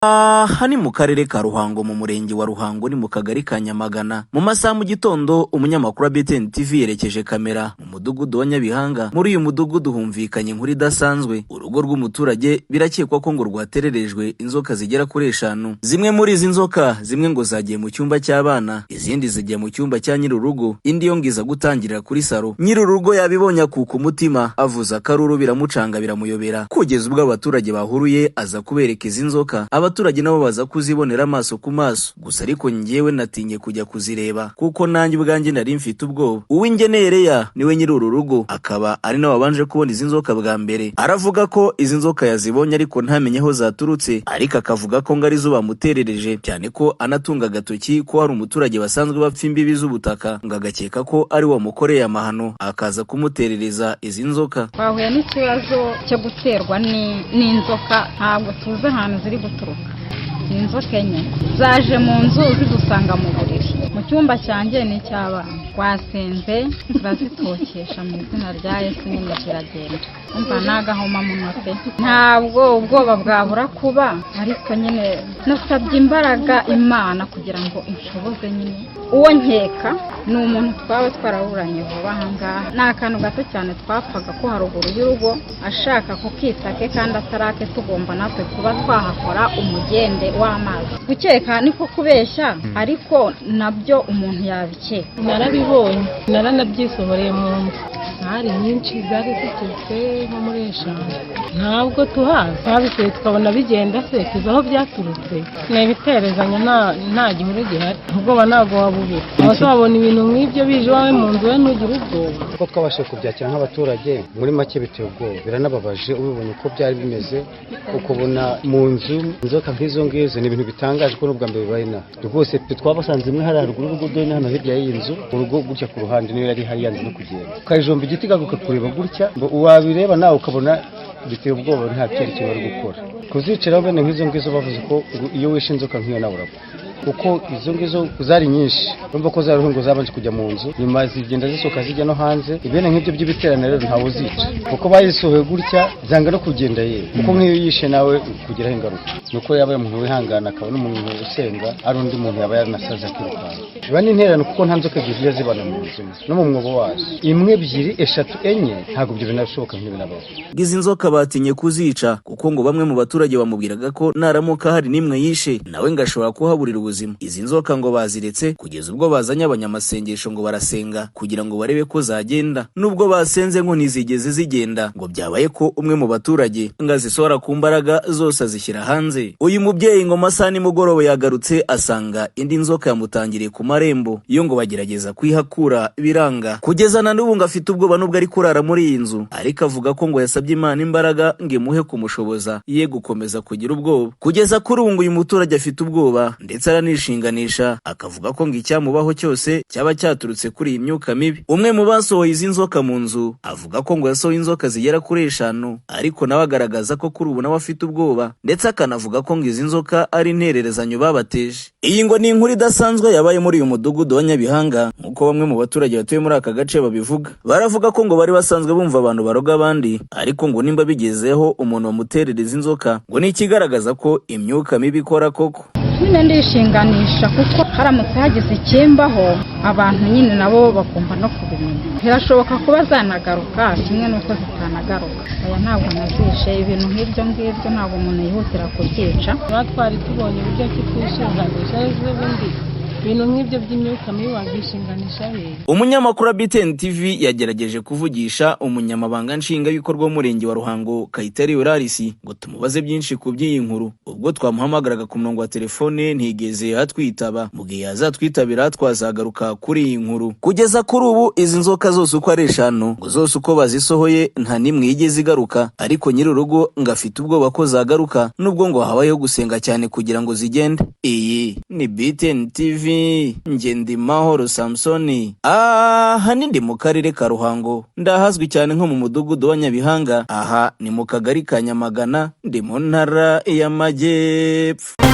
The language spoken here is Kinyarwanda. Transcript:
Aha ni mu karere ka Ruhango, mu murenge wa Ruhango, ni mu kagari ka Nyamagana. Mu masaha mu gitondo, umunyamakuru wa BTN TV yerekeje kamera mu mudugudu wa Nyabihanga. Muri uyu mudugudu humvikanye inkuru idasanzwe. Urugo rw'umuturage birakekwa ko ngo rwatererejwe inzoka zigera kuri eshanu. Zimwe muri izi nzoka, zimwe ngo zagiye mu cyumba cy'abana, izindi zijya mu cyumba cya nyir'urugo, indi yo ngo iza gutangirira kuri saro. Nyir'urugo yabibonye akuka umutima, avuza akaruru, biramucanga, biramuyobera, kugeza ubwo abaturage bahuruye aza kubereka izi nzoka. Abaturage nabo baza kuzibonera amaso ku maso. Gusa ariko njyewe natinye kujya kuzireba kuko nanjye ubwanjye nari mfite ubwoba. Uwingeneye Leya niwe nyiri uru rugo, akaba ari nawe wabanje kubona izi nzoka bwa mbere. Aravuga ko izi nzoka yazibonye ariko ntamenye aho zaturutse, ariko akavuga ko ngo arizo bamuterereje, cyane ko anatunga agatoki ko hari umuturage basanzwe bapfa imbibi z'ubutaka, ngo agakeka ko ari we wamukoreye amahano akaza kumuterereza izi nzoka. Twahuye n'ikibazo cyo guterwa n'inzoka, ntabwo tuzi ahantu ziri guturuka. Ni inzoka enye zaje mu nzu zidusanga mu buriri, mu cyumba cyanjye n'icy'abana. Twasenze turazitokesha mu izina rya Yesu, nyine ziragenda. Umva, ni agahomamunwa pe! Ntabwo ubwoba bwabura kuba, ariko nyine nasabye imbaraga Imana kugira ngo inshoboze. Nyine uwo nkeka ni umuntu twaba twaraburanye vuba aha ngaha. Ni akantu gato cyane twapfaga ko haruguru y'urugo, ashaka kukitake kandi atarake, tugomba natwe kuba twahakora umugende w'amazi. Gukeka niko kubeshya, ariko nabyo umuntu yabikeka. Narabibonye, naranabyisohoreye mu nzu. Zari nyinshi, zari zigeze nko muri eshanu. Ntabwo tuhazi, twabisuye tukabona bigenda se tuzi aho byaturutse? Ni ibiterezanya, nta gihuru gihari. Ubwoba ntabwo wabubura. Aho se wabona ibintu nk'ibyo bije iwawe mu nzu, we ntugire ubwoba? Uko twabashije kubyakira nk'abaturage, muri make biteye ubwoba, biranababaje. Ubibonye uko byari bimeze, ukabona mu nzu inzoka nk'izo ngizo, ni ibintu bitangaje ko n'ubwa mbere bibaye inaha rwose pe. Twabasanze imwe hariya haruguru y'urugo, dore hano hirya y'iyi nzu, urugo gutya ku ruhande, niyo yari hari yanze no kugenda, ukayijomba igiti ikakureba gutya, ngo wabireba nawe ukabona biteye ubwoba, nta cyerekezo bari gukora kuziciraho bene nk'izo ngizo. Bavuze ko ngo iyo wishe inzoka nk'iyo nawe urapfa, kuko izo ngizo zari nyinshi. Urumva ko zari ngo zabanje kujya mu nzu, nyuma zigenda zisohoka zijya no hanze. Ibene nk'ibyo by'ibiterane rero ntawe uzica, kuko bazisohoye gutya zanga no kugenda yewe, kuko nk'iyo yishe nawe kugiraho ingaruka. Nuko yaba ari umuntu wihangana, akaba n'umuntu usenga, ari undi muntu yaba yaranasaze akirukanka. Biba n'intererano, kuko nta nzoka ebyiri zijya zibana mu nzu imwe no mu mwobo wazo, imwe, ebyiri, eshatu, enye, ntabwo ibyo binashoboka, ntibinabaho. Izi nzoka batinye kuzica kuko ngo bamwe mu baturage bamubwiraga ko naramuka hari n'imwe yishe nawe ngo ashobora kuhaburira ubuzima. Izi nzoka ngo baziretse kugeza ubwo bazanye abanyamasengesho ngo barasenga kugira ngo barebe ko zagenda. Nubwo basenze ngo ntizigeze zigenda, ngo byabaye ko umwe mu baturage ngo azisohora ku mbaraga zose azishyira hanze. Uyu mubyeyi ngo masaha nimugoroba yagarutse asanga indi nzoka yamutangiriye ku marembo, yo ngo bagerageza kuyihakura biranga. Kugeza na n'ubu ngo afite ubwoba nubwo ari kurara muri iyi nzu, ariko avuga ko ngo yasabye Imana imbaraga ngo imuhe kumushoboza ye gukomeza kugira ubwoba. Kugeza kuri ubu ngo uyu muturage afite ubwoba, ndetse aranishinganisha akavuga ko ngo icyamubaho cyose cyaba cyaturutse kuri iyi myuka mibi. Umwe mu basohoye izi nzoka mu nzu avuga ko ngo yasohoye inzoka zigera kuri eshanu, ariko nawe agaragaza ko kuri ubu nawe afite ubwoba, ndetse akanavuga ko ngo izi nzoka ari intererezanyo babateje. Iyi ngo ni inkuru idasanzwe yabaye muri uyu mudugudu wa Nyabihanga, nk'uko bamwe mu baturage batuye muri aka gace babivuga. Baravuga ko ngo bari basanzwe bumva abantu baroga abandi, ariko ngo nimba bigezeho umuntu bamuterereza inzoka, ngo ni ikigaragaza ko imyuka mibi ikora koko. Nyine ndishinganisha, kuko haramutse hagize ikimbaho, abantu nyine nabo bagomba no kubimenya. Birashoboka kuba zanagaruka kimwe n'uko zitanagaruka. Aya ntabwo nazishe. Ibintu nk'ibyo ngibyo ntabwo umuntu yihutira kubyica. Tuba twari tubonye uburyo ki twishinganisha ejo bundi. Ibintu nk'ibyo by'imyuka mibi wabyishinganisha hehe? Umunyamakuru wa BTN TV yagerageje kuvugisha umunyamabanga nshingwabikorwa w'umurenge wa Ruhango, Kayitare Eurarisi, ngo tumubaze byinshi ku by'iyi nkuru. Ubwo twamuhamagaraga ku murongo wa telefone ntigeze atwitaba. Mu gihe yazatwitabira twazagaruka kuri iyi nkuru. Kugeza kuri ubu izi nzoka zose uko ari eshanu, ngo zose uko bazisohoye nta n'imwe yigeze igaruka, ariko nyir'urugo ngo afite ubwoba ko zagaruka, nubwo ngo habayeho gusenga cyane kugira ngo zigende. Iyi ni BTN TV, njye ndi Mahoro Samsoni. Aha ni ndi mu karere ka Ruhango, ndahazwi cyane nko mu mudugudu wa Nyabihanga. Aha ni mu kagari ka Nyamagana, ndi mu ntara y'Amajyepfo.